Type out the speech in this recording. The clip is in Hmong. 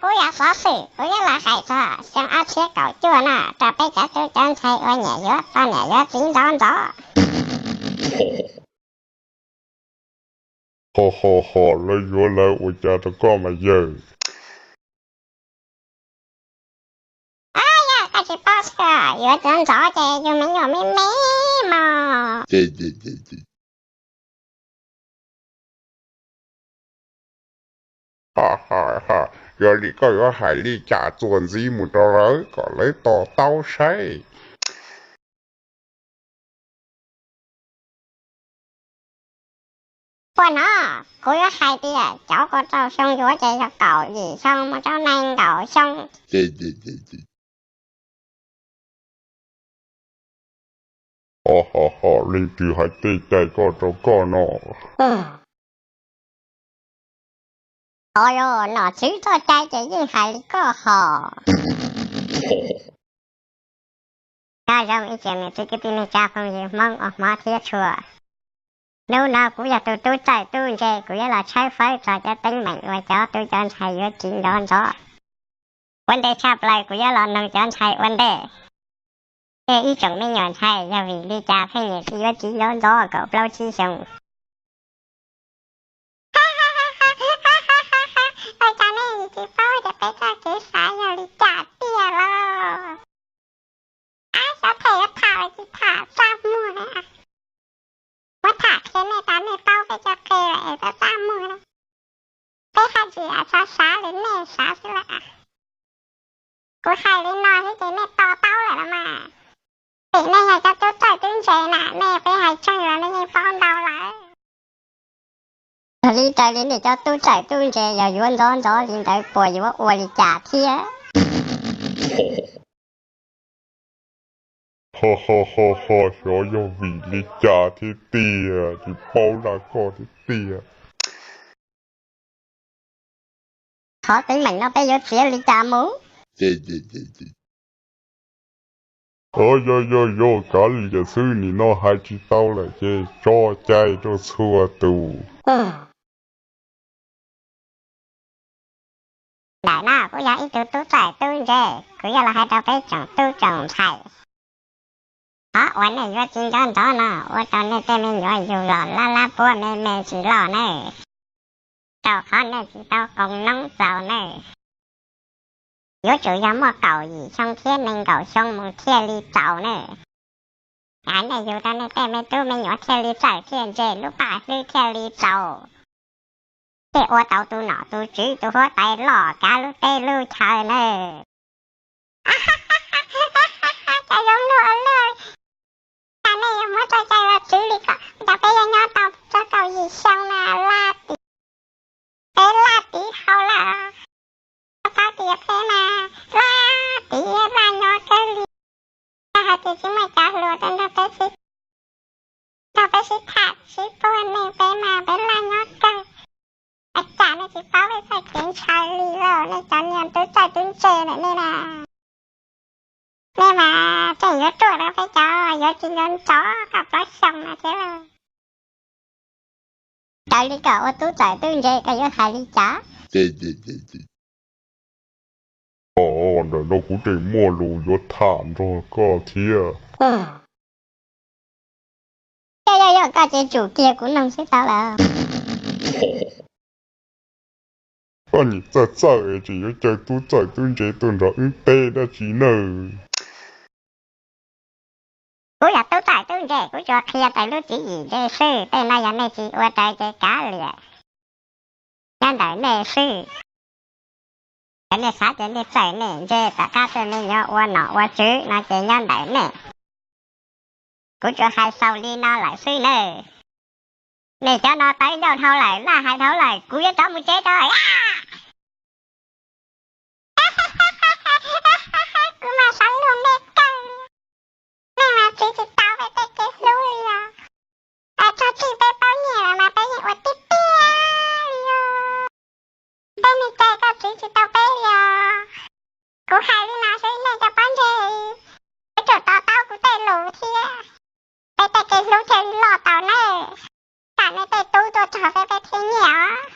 Kuv yog xov xwm, kuv yuav los hais txog xyoo ob txhiab kaum cuaj no rau peb cov tub cov ntxhais uas nyiam yuav poj niam yuav txiv ntxov ntxov. Ho ho ho, lawv yuav lawv ua cas rau koj mas yawg? Yog koj tsis paub xwb, yuav ntxov ntxov ces yus me nyuam me me mog. Yog li koj yuav hais li cas txuas ntxiv mus rau lawv kom lawv to taub saib. Ua no, kuv yuav hais tias cov kaum rau xyoo yuav ces yog kaum yim xyoo mus rau nees nkaum xyoo. Ho ho ho, leej twg hais tej cai koj rau koj no? Ho yog nom tswv txoj cai ces yeej hais li koj hos. Nyob zoo ib tsoom niam txiv kwv tij neej tsa phooj ywg Hmoob uas hmov thiab tshua. Hnub no kuv yog tus tub txawj tub ntse, kuv yuav los tshawb fawb txog cov teeb meem uas cov tub cov ntxhais yuav txiv ntxov ntxov. Ua ntej tshaj plaws kuv yuav los noog cov ntxhais ua ntej, es ib tsoom me nyuam ntxhais yog vim li cas pheej nyiam yuav txiv ntxov ntxov kaum plaub tsib xyoos? Ua cas nej tsis paub tias peb txoj kev xav yog li cas tiag los? Ab, xyov them yuav tham los tsis tham txaj muag na. Muab tham qhia nej tas nej paub peb cov qe lawm es txaj txaj muag na. Peb haj tsis xav xav li nej xav xwb lawm. Kuv hais li no xwb ces nej to taub lawm los mas. Vim nej yog cov tub txawj tub ntse na, nej peb hais tsawg los nej yeej paub ntau lawm. Yog li raws li nej cov tub txawj tub ntse yog yuav ntxov ntxov li ntawd puas yuav ua li cas thiab? Ho ho ho ho, xyov yog vim li cas thiab tiag, tsis paub laj koj thiab tiag. Qhov teeb meem no peb yuav txiav li cas mus? Yog yog yog, kav liam xwb, nim no hais tsis tau lawm ces tso cai rau txhua tus. Ntawm no kuv yog ib tug tub txawj tub ntse, kuv yuav los hais rau peb tsoom tub tsoom ntxhais. Qhov uas nej yuav txiv ntxov ntxov no ua rau nej tej me nyuam yug los lab lab puab me me tsis loj nawb, rau qhov nej tsis tau qoos noob txaus nawb. Yuav tsum yog muaj kaum yim xyoo thiab nees nkaum xyoo mus thiaj li txaus nawb. Hais nej yug rau nej tej me tub me nyuam thiaj li txawj thiaj ntse, lub paj hlwb thiaj li txaus, thiaj ua tau tus nom tus tswv tus huab tais loj kav lub teb lub chaw nawb. Cov zoo luag luag, cas nej yuav muab txoj cai los txwv li ko? Cas peb yuav nyob tau txog kaum yim xyoo na, laj tim, peb laj tim hau lawm. Koj paub tias peb mas laj tim laj nyob kawg li. Yog hais tias tsis muaj cov hluas tuaj nrog peb sib, nrog peb sib tham sib puag nej, peb mas peb laj nyob kawg. Ua cas nej tsis paub peb txoj kev ntshaw li lauj, nej cov niag tub txawj tub ntse lawm nej na. Nej mas tseem yuav ruam rau peb cov yuav txiv ntxov ntxov kaum plaub xyoos no thiab lauj. Raws li koj ua tub txawj tub ntse koj yuav hais li cas? Ntawm no kuv tseem muaj lus yuav tham nrog koj thiab. Yog yog yog, koj ces tsum kiag kuv noog xwb tau lawm. Koj nim txawj txawj es tseem yuav caw tub txawj tub ntse tuaj nrog wb teb dab tsi nawb? Kuv yog tub txawj tub ntse, kuv tsuas qhia txawm lub tswv yim ntse xwb, tej no yog nej tsis ua raws ces kav liam, nyob ntawm nej xwb. Yog nej xav tias nej txawj nej ntse tom qab tej me nyuam ua nom ua tswv no ces nyob ntawm nej. Kuv tsuas hais xaus li no lawm xwb nawb. Nej cov no tawv ncauj dhau lawm, laj hais dhau lawm, kuv yuav rov mus tsev rau. Kuv mas xav luag nej kawg li. Nej mas txwv tsis tau peb tej kev hlub li os. Txog txij peb paub nyiaj lawm mas peb yeej ua tiag tiag li os. Peb niag cai koj txwv tsis tau peb li os. Kuv hais li no xwb nej cov pob ntseg, yuav tsum to taub kuv tej lus thiab, peb tej kev hlub thiaj li loj tau nawb. Kam nej tej tub tuaj txog peb, peb thiaj nyiam os.